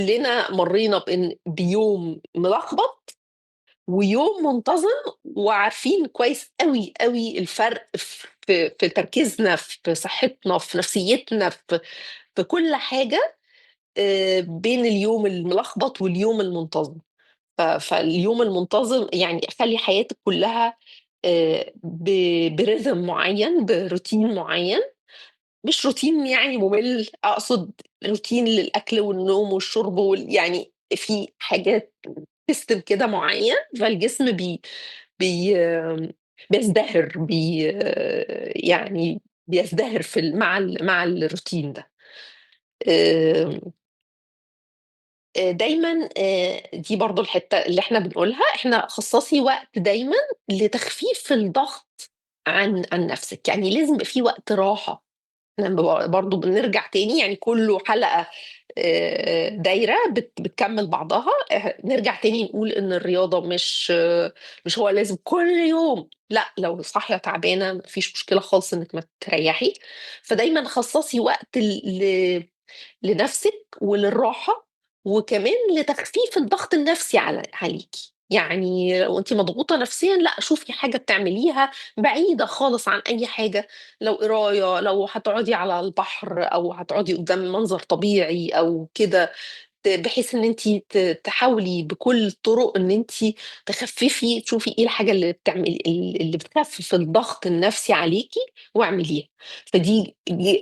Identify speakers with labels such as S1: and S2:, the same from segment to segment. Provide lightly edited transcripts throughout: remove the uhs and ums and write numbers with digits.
S1: كلنا مرينا بإن بيوم ملخبط ويوم منتظم، وعارفين كويس أوي، أوي الفرق في تركيزنا، في صحتنا، في نفسيتنا، في كل حاجة، بين اليوم الملخبط واليوم المنتظم. فاليوم المنتظم يعني خلّي حياتِك كلها ب برhythm معيّن، بروتين معيّن، مش روتين يعني مُمِل، أقصد روتين للأكل والنوم والشرب يعني في حاجات system كده معيّن، فالجسم بي بي بيزدهر، يعني بيزدهر في ال مع ال مع الروتين ده. آمم دايمًا دي برضه الحتّة اللي إحنا بنقولها، إحنا خصّصي وقت دايمًا لتخفيف الضغط عن نَفْسِك، يعني لازم يبقى في وقت راحة. إحنا برضه بنرجع تاني، يعني كُلّه حلقة دايرة بتكمّل بعضها، نرجع تاني نقول إن الرياضة مش هو لازم كل يوم، لأ، لو صاحية تعبانة ما فيش مشكلة خالص إنِّك ما تريّحي، فدايمًا خصّصي وقت ل ل لنَفْسِك وللراحة، وكمان لتخفيف الضغط النَفْسي عليكِ، يعني وأنتِ مضغوطة نَفْسيًا لأ، شوفي حاجة بتعمليها بعيدة خالص عن أي حاجة، لو قراية، لو هتقعدي على البحر أو هتقعدي قدّام منظر طبيعي أو كده، بحيث إن أنتِ تحاولي بكل الطرق إن أنتِ تخففي، تشوفي إيه الحاجة اللي بتعمل اللي بتخفف الضغط النفسي عليكِ واعمليها. فدي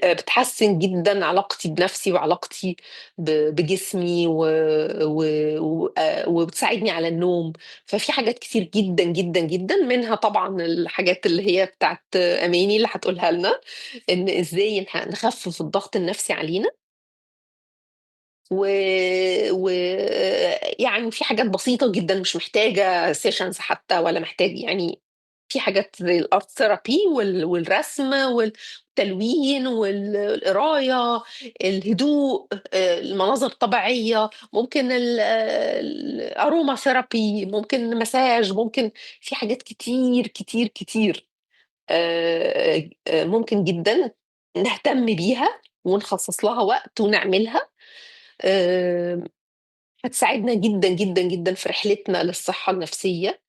S1: بتحسّن جدًا علاقتي بنفسي وعلاقتي بجسمي و و و وبتساعدني على النوم. ففي حاجات كتير جدًا، جدًا، جدًا، منها طبعًا الحاجات اللي هي بتاعة أماني اللي هتقولها لنا، إن إزاي نخفف الضغط النفسي علينا. ويعني في حاجات بسيطة جدًا مش محتاجة sessions حتى ولا محتاج، يعني في حاجات زي الart therapy والرسم والتلوين والقراية، الهدوء، المناظر الطبيعية، ممكن الaroma therapy، ممكن مساج، ممكن في حاجات كتير، كتير، كتير، ممكن جدًا نهتم بيها ونخصص لها وقت ونعملها. هتساعدنا جدًا، جدًا، جدًا في رحلتنا للصحة النفسية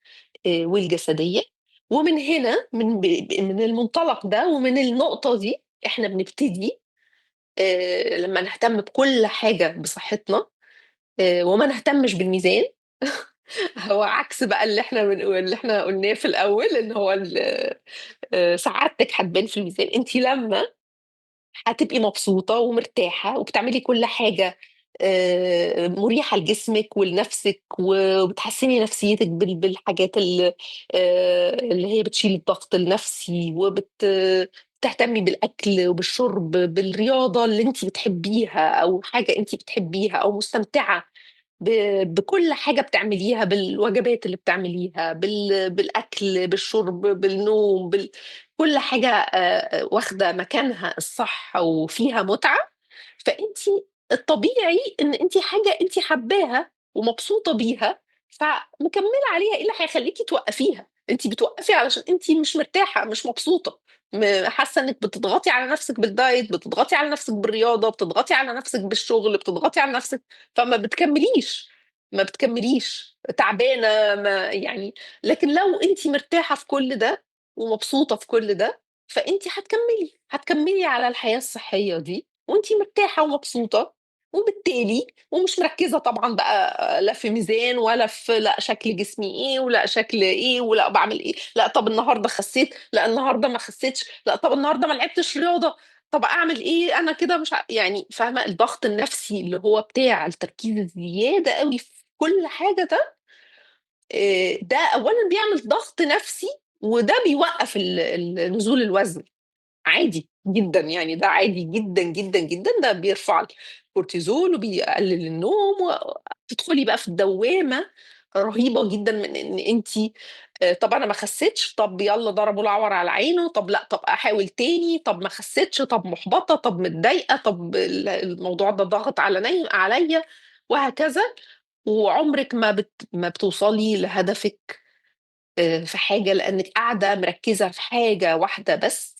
S1: والجسدية. ومن هنا، من المنطلق ده ومن النقطة دي إحنا بنبتدي، لما نهتم بكل حاجة بصحتنا، وما نهتمش بالميزان. هو عكس بقى اللي إحنا بنقول، اللي إحنا قلناه في الأول، إن هو سعادتك هتبان في الميزان. أنتِ لما هتبقي مبسوطة ومرتاحة وبتعملي كل حاجة، مريحة لجسمك ولنفسك، وبتحسني نفسيتك بالحاجات اللي هي بتشيل الضغط النفسي، وبتهتمي بالأكل وبالشرب، بالرياضة اللي انتي بتحبيها أو حاجة انتي بتحبيها أو مستمتعة بكل حاجة بتعمليها، بالوجبات اللي بتعمليها، بالأكل، بالشرب، بالنوم، كل حاجة، واخدة مكانها الصح وفيها متعة. فأنتي الطبيعي إن أنتي حاجة أنتي حباها ومبسوطة بيها فمكملة عليها، إيه اللي هيخليكي توقفيها؟ أنتي بتوقفي علشان أنتي مش مرتاحة، مش مبسوطة، حاسة إنك بتضغطي على نفسك بالدايت، بتضغطي على نفسك بالرياضة، بتضغطي على نفسك بالشغل، بتضغطي على نفسك، فما بتكمليش، ما بتكمليش، تعبانة، ما يعني. لكن لو أنتي مرتاحة في كل ده ومبسوطة في كل ده، فأنتي هتكملي على الحياة الصحية دي وأنتي مرتاحة ومبسوطة، وبالتالي ومش مركزة طبعا بقى لا في ميزان ولا في لا شكل جسمي ايه ولا شكل ايه ولا بعمل ايه، لا طب النهارده خسيت، لا النهارده ما خسيتش، لا طب النهارده ما لعبتش رياضه، طب اعمل ايه انا كده مش يعني فاهمه الضغط النفسي اللي هو بتاع التركيز الزياده قوي في كل حاجه ده، ده اولا بيعمل ضغط نفسي، وده بيوقف نزول الوزن عادي جدا، يعني ده عادي جدا جدا جدا، ده بيرفع الكورتيزول وبيقلل النوم، وتدخلي بقى في الدوامة رهيبة جدا من ان انتي، طب انا ما خسيتش، طب يلا ضربوا العور على عينه، طب لا طب احاول تاني، طب ما خسيتش، طب محبطة، طب متضايقة، طب الموضوع ده ضغط عليا، وهكذا. وعمرك ما بتوصلي لهدفك، في حاجة، لأنك قاعدة مركزة في حاجة واحدة بس.